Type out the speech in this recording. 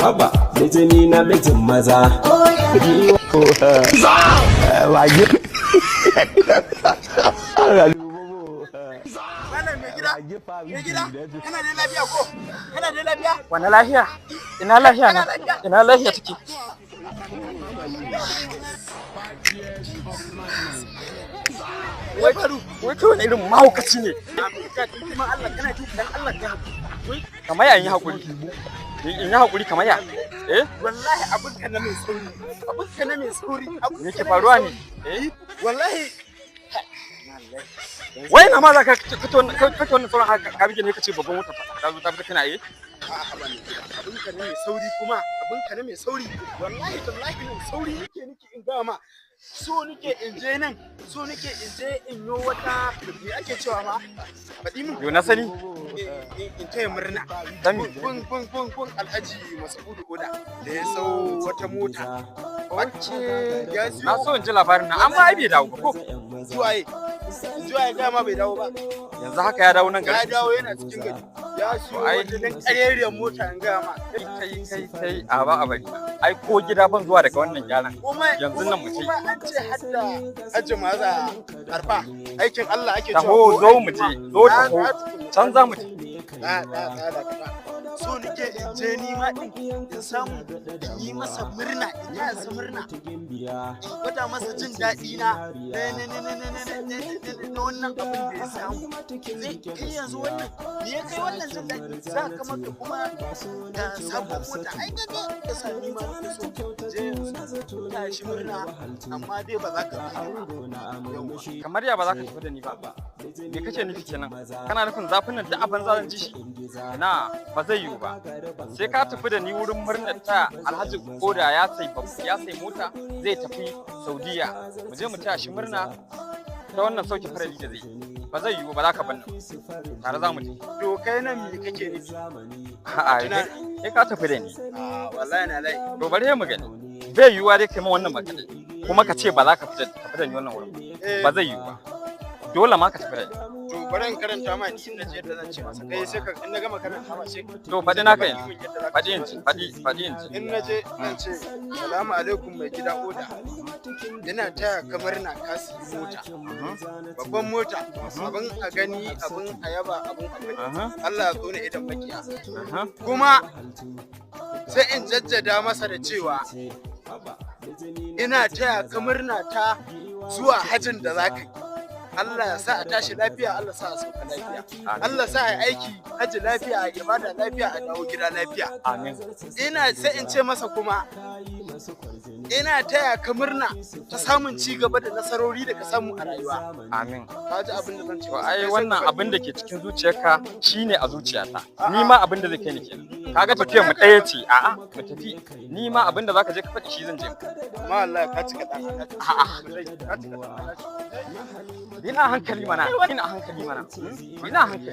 Haba, mijini na mijin maza. Wage. Malam mai gida, mai gida, kana da lafiya ko? Kana da lafiya? Wani lafiya? Ina lafiya na? Ina lafiya take? Wai faru. Wai kai wani irin mahaukaci ne? Ka kuma Allah kana ji dan Allah ka hakuri. Kamar ya in yi hakuri. In yi hakuri kamar ya? Eh? Wallahi abin ka na mai sauri. Abin ka na mai sauri. Me ke faruwa ne? Eh? Wallahi. Wai na ma za ka kace wannan kace wannan sauran haka ka bige ne kace babban mota ta zo ta fita kana eh? A'a ba ne. Abin ka na mai sauri kuma abin ka na mai sauri. Wallahi tallahi nan sauri nake nake in ga ma. So nake in je nan, so nake in je in yo wata me ake cewa ma? Faɗi min. Yo na sani. In taya murna. Dami. Gun gun gun gun Alhaji Mas'udu Oda da ya sau wata mota. Wacce Ya siyo. Na so in ji labarin nan amma ai bai dawo ba ko? Zuwaye. Zuwaye gaya ma bai dawo ba. Yanzu haka ya dawo nan Ya gari. dawo yana cikin gari. Ya siyo Ai. wata dan ƙarerriyar mota in gaya ma. Kai kai kai kai a ba a bari. Ai ko gida ban zuwa daga wannan gyaran. Kuma Yanzu nan mu ce. Kuma an ce hadda Hajji Maza Arfa aikin Allah ake cewa. Taho ko zo aikin mu je, ma. zo taho. Na- na tukuna. Can za mu je. Da da da da da. So nake in je ni ma din in samu in yi masa murna in yi masa murna in gwada masa jin daɗi na na na na na na na na na na wannan abin da ya samu zai kai yanzu wannan me ya kai wannan jin daɗi za ka maka kuma ga sabon mota ai ga ga ya sa ni ma nake so in je yanzu ta shi murna amma dai ba za ka bi ni ba yawwa. Kamar ya ba za ka tafi da ni ba. Me kake nufi kenan? Kana nufin zafin nan duk a banza zan ji shi? Na ba zai yiwu ba. Sai ka tafi da ni wurin murnar ta Alhaji Koda ya sai ya sai mota zai tafi Saudiya. Mu je mu taya shi murna ta wannan sauke farali da zai yi. Ba zai yiwu ba za ka banna. Tare za mu je. To kai nan me kake nufi? A'a sai ka tafi da ni. A wallahi na lai. To bari mu gani. Bai yiwuwa dai kai ma wannan magana. Kuma ka ce ba za ka fita tafi da ni wannan wurin ba. Eh, Ba zai yiwu ba. Dole ma ka tafi da ni. To bari in karanta ma ni in na je yadda zan ce masa kai sai ka in na gama karanta ma sai To faɗi naka yanzu. min yadda za ka Faɗi ce in masa. ji, faɗi faɗi in ji. In na je zan ce salamu alaikum mai gida oda. Ina taya ka murna ka siyi mota. Babban mota. Abin a gani, abin a yaba, abin a faɗi. Allah ya tsone idan makiya. Kuma sai in jaddada masa da cewa ina taya ka murna ta zuwa hajin da za ka yi. Allah ya sa a tashi lafiya, Allah sa a sauka lafiya. Allah sa a yi aiki haji lafiya, a ibada lafiya, a dawo gida lafiya. Amin. Ina sai in ce masa kuma ina taya ka murna ta samun ci gaba da nasarori da ka samu a rayuwa. Amin. Ka ji abin da zan ce To masa. ai Kai sai wannan ka faɗi. abin da ke cikin zuciyarka shine a zuciyata. Ni ma abin da zai kai ni kenan. Kaga tafiyar mu ɗaya ce. A'a, mu tafi. Ni ma abin da zaka je ka faɗi shi zan je. Amma wallahi ka cika ɗan alhaji. A'a. Ka cika ɗan alhaji. Ina hankali mana. Ina hankali mana. Ina hankali.